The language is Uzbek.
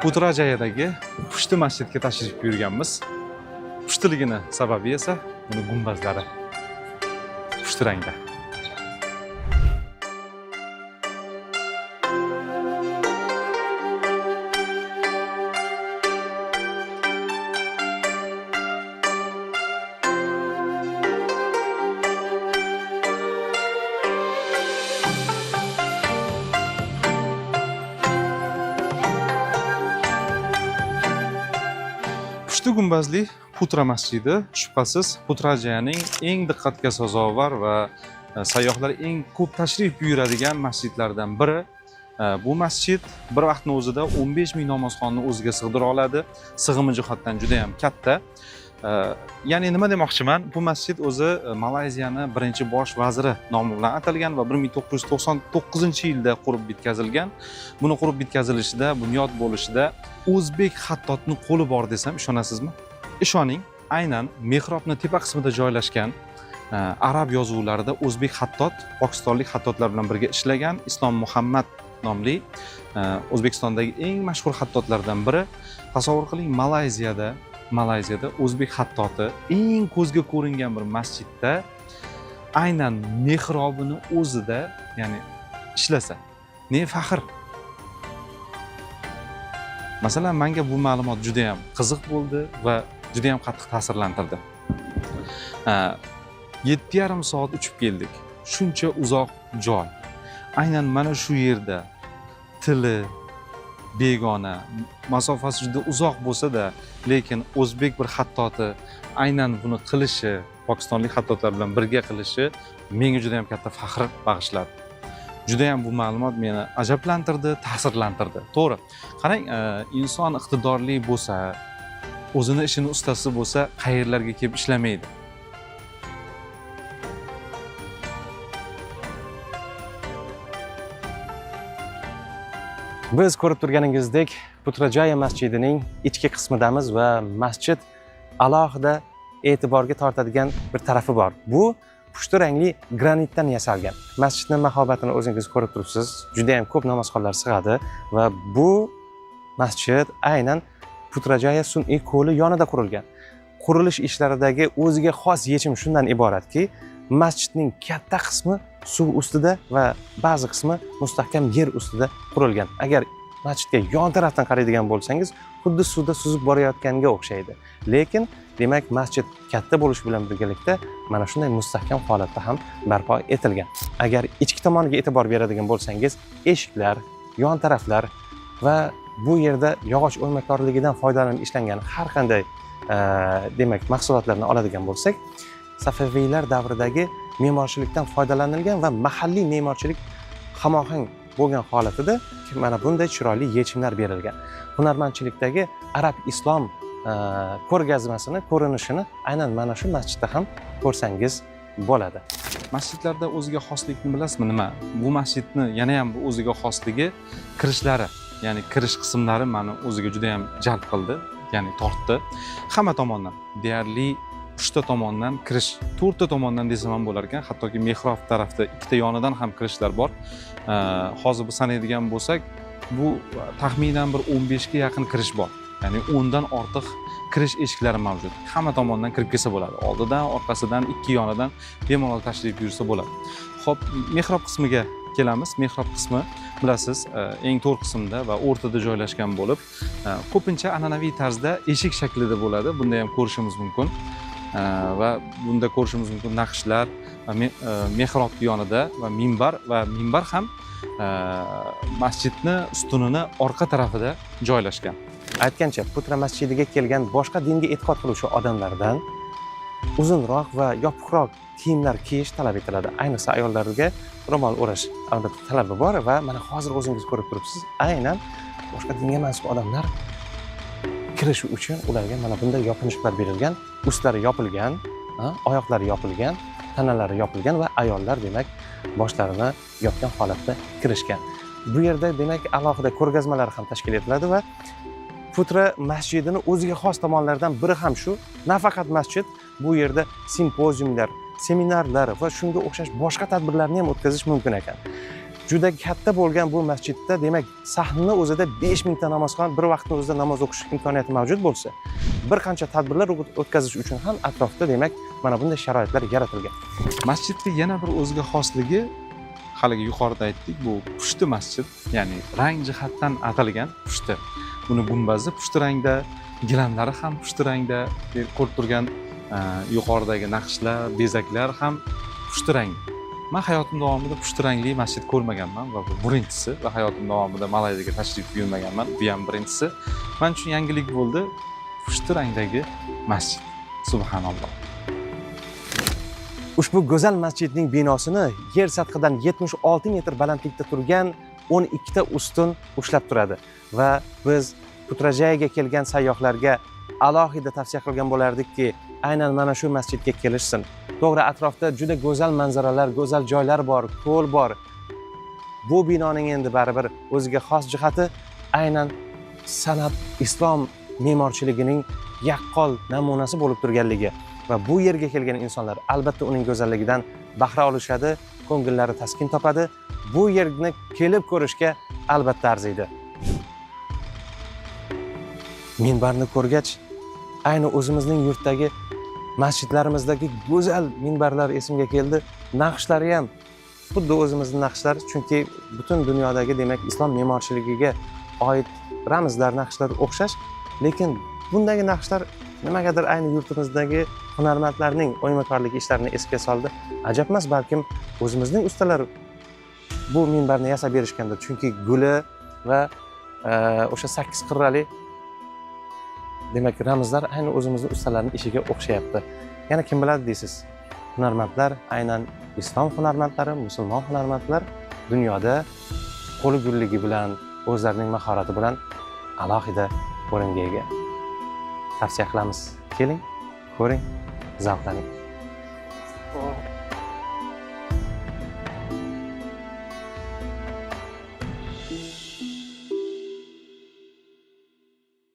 Putrajayadagi Pushti masjidga tashrif buyurganmiz. Pushtiligini sababi esa buni gumbazlari pushti rangda. Pushti gumbazli Putra masjidi shubhasiz Putrajayaning eng diqqatga sazovor va sayyohlar eng ko'p tashrif buyuradigan masjidlardan biri. Bu masjid bir vaqtning o'zida 15 ming namozxonni o'ziga sig'dira oladi. Sig'imi jihatdan juda ham katta. Ya'ni nima demoqchiman? Bu masjid o'zi Malayziyani birinchi bosh vaziri nomi bilan atalgan va 1999-yilda qurib bitkazilgan. Buni qurib bitkazilishida, bunyod bo'lishida o'zbek xattotni qo'li bor desam ishonasizmi? Ishoning, aynan mehrobni tepa qismida joylashgan arab yozuvlarida o'zbek xattot pokistonlik xattotlar bilan birga ishlagan Islom Muhammad nomli O'zbekistondagi eng mashhur xattotlardan biri. Tasavvur qiling, Malayziyada o'zbek xattoti eng ko'zga ko'ringan bir masjidda aynan mehrobini o'zida, ya'ni ishlasa, ne faxr. Masalan, menga bu ma'lumot juda ham qiziq bo'ldi va juda ham qattiq ta'sirlantirdi. 7,5 soat uchib keldik. Shuncha uzoq joy. Aynan mana shu yerda tili begona, masofasi juda uzoq bo'lsa-da, lekin o'zbek bir xattoti aynan buni qilishi, pokistonlik xattotlar bilan birga qilishi menga juda ham katta faxr bag'ishladi. Juda ham bu ma'lumot meni ajablantirdi, ta'sirlantirdi. To'g'ri. Qarang, inson iqtidorli bo'lsa, o'zini ishini ustasi bo'lsa, qayerlarga kelib ishlamaydi. Biz ko'rib turganingizdek Putrajaya masjidining ichki qismidamiz va masjid alohida e'tiborga tortadigan bir tarafi bor. Bu pushti rangli granitdan yasalgan. Masjidning mahobatini o'zingiz ko'rib turibsiz. Juda ham ko'p namozxonlar sig'adi va bu masjid aynan Putrajaya sun'iy ko'li yonida qurilgan. Qurilish ishlaridagi o'ziga xos yechim shundan iboratki, masjidning katta qismi suv ustida va ba'zi qismi mustahkam yer ustida qurilgan. Agar masjidga yon tarafdan qaraydigan bo'lsangiz, xuddi suvda suzib borayotganga o'xshaydi. Lekin demak masjid katta bo'lishi bilan birgalikda mana shunday mustahkam holatda ham barpo etilgan. Agar ichki tomoniga e'tibor beradigan bo'lsangiz, eshiklar, yon taraflar va bu yerda yog'och o'ymakorligidan foydalanib ishlangan har qanday demak mahsulotlarni oladigan bo'lsak, Safaviylar davridagi me'morchilikdan foydalanilgan va mahalliy me'morchilik hamohang bo'lgan holatida mana bunday chiroyli yechimlar berilgan. Hunarmandchilikdagi arab islom ko'rgazmasini ko'rinishini aynan mana shu masjidda ham ko'rsangiz bo'ladi. Masjidlarda o'ziga xoslikni bilasizmi nima? Bu masjidni yana ham o'ziga xosligi kirishlari, ya'ni kirish qismlari meni o'ziga juda ham jalb qildi, ya'ni tortdi. Hamma tomondan, deyarli 3ta tomondan kirish, 4ta tomondan desam ham bo'lar ekan, hattoki mehrob tarafda ikkita yonidan ham kirishlar bor. Hozir biz sanaydigan bo'lsak, bu taxminan bir 15 ga yaqin kirish bor. Ya'ni 10 dan ortiq kirish eshiklari mavjud. Hamma tomondan kirib kelsa bo'ladi. Oldidan, orqasidan, ikki yonidan bemalol tashrif buyursa bo'ladi. Xo'p, mehrob qismiga kelamiz. Mehrob qismi bilasiz, eng to'rt qismda va o'rtada joylashgan bo'lib, ko'pincha an'anaviy tarzda eshik shaklida bo'ladi. Bunda ham ko'rishimiz mumkin. Va bunda ko'rishimiz mumkin naqshlar va mehrob yonida va minbar, ham masjidni ustunini orqa tarafida joylashgan. Aytgancha, Putra masjidiga kelgan boshqa dinga e'tiqod qiluvchi odamlardan uzunroq va yopiqroq kiyimlar kiyish talab etiladi. Ayniqsa ayollarga ro'mol o'rash albatta talabi bor va mana hozir o'zingiz ko'rib turibsiz, aynan boshqa dinga mansub odamlar kirishi uchun ularga mana bunday yopinchiqlar berilgan, ustlari yopilgan, oyoqlari yopilgan, tanalari yopilgan va ayollar demak boshlarini yopgan holatda kirishgan. Bu yerda demak alohida ko'rgazmalar ham tashkil etiladi va Putra masjidini o'ziga xos tomonlaridan biri ham shu, nafaqat masjid, bu yerda simpoziumlar, seminarlar va shunga o'xshash boshqa tadbirlarni ham o'tkazish mumkin ekan. Juda katta bo'lgan bu masjidda, demak, sahnni o'zida 5000 ta namozxon bir vaqtni o'zida namoz o'qish imkoniyati mavjud bo'lsa, bir qancha tadbirlar o'tkazish uchun ham atrofda, demak, mana bunday sharoitlar yaratilgan. Masjidni yana bir o'ziga xosligi, haligi yuqorida aytdik, bu pushti masjid, ya'ni rang jihatdan atalgan pushti. Buni gumbazi pushti rangda, gilamlari ham pushti rangda, ko'rib turgan yuqoridagi naqshlar, bezaklar ham pushti rang. Man hayotim davomida pushti rangli masjid ko'rmaganman va bu birinchisi, va hayotim davomida Malayziyaga tashrif buyurmaganman, bu ham birinchisi. Man uchun yangilik bo'ldi pushti rangdagi masjid. Subhanalloh. Ushbu go'zal masjidning binosini yer sathidan 76 metr balandlikda turgan 12 ta ustun ushlab turadi va biz Putrajayaga kelgan sayyohlarga alohida tavsiya qilgan bo'lardikki, aynan mana shu masjidga kelishsin. To'g'ri, atrofda juda go'zal manzaralar, go'zal joylar bor, ko'l bor. Bu binoning endi baribir o'ziga xos jihati aynan san'at, islom me'morchiligining yaqqol namunasi bo'lib turganligi va bu yerga kelgan insonlar albatta uning go'zalligidan bahra olishadi, ko'ngillari taskin topadi. Bu yerni kelib ko'rishga albatta arziydi. Minbarni ko'rgach, ayni o'zimizning yurtdagi masjidlarimizdagi go'zal minbarlar esimga keldi. Naqshlari ham xuddi o'zimizni naqshlar, chunki butun dunyodagi, demak, islom me'morchiligiga oid ramzlar, naqshlar o'xshash, lekin bundagi naqshlar nimagadir ayni yurtimizdagi hunarmandlarning o'ymakorlik ishlarini esga soldi. Ajab emas, balkim o'zimizning ustalar bu minbarni yasab berishgandir, chunki guli va o'sha sakkiz qirrali, demak, ramzlar ayni o'zimizni ustalarning ishiga o'xshayapti. Yana kim biladi deysiz, hunarmandlar, aynan islom hunarmandlari, musulmon hunarmandlar dunyoda qo'li gulligi bilan, o'zlarining mahorati bilan alohida o'ringa ega. Tavsiya qilamiz, keling, ko'ring, zavqlaning.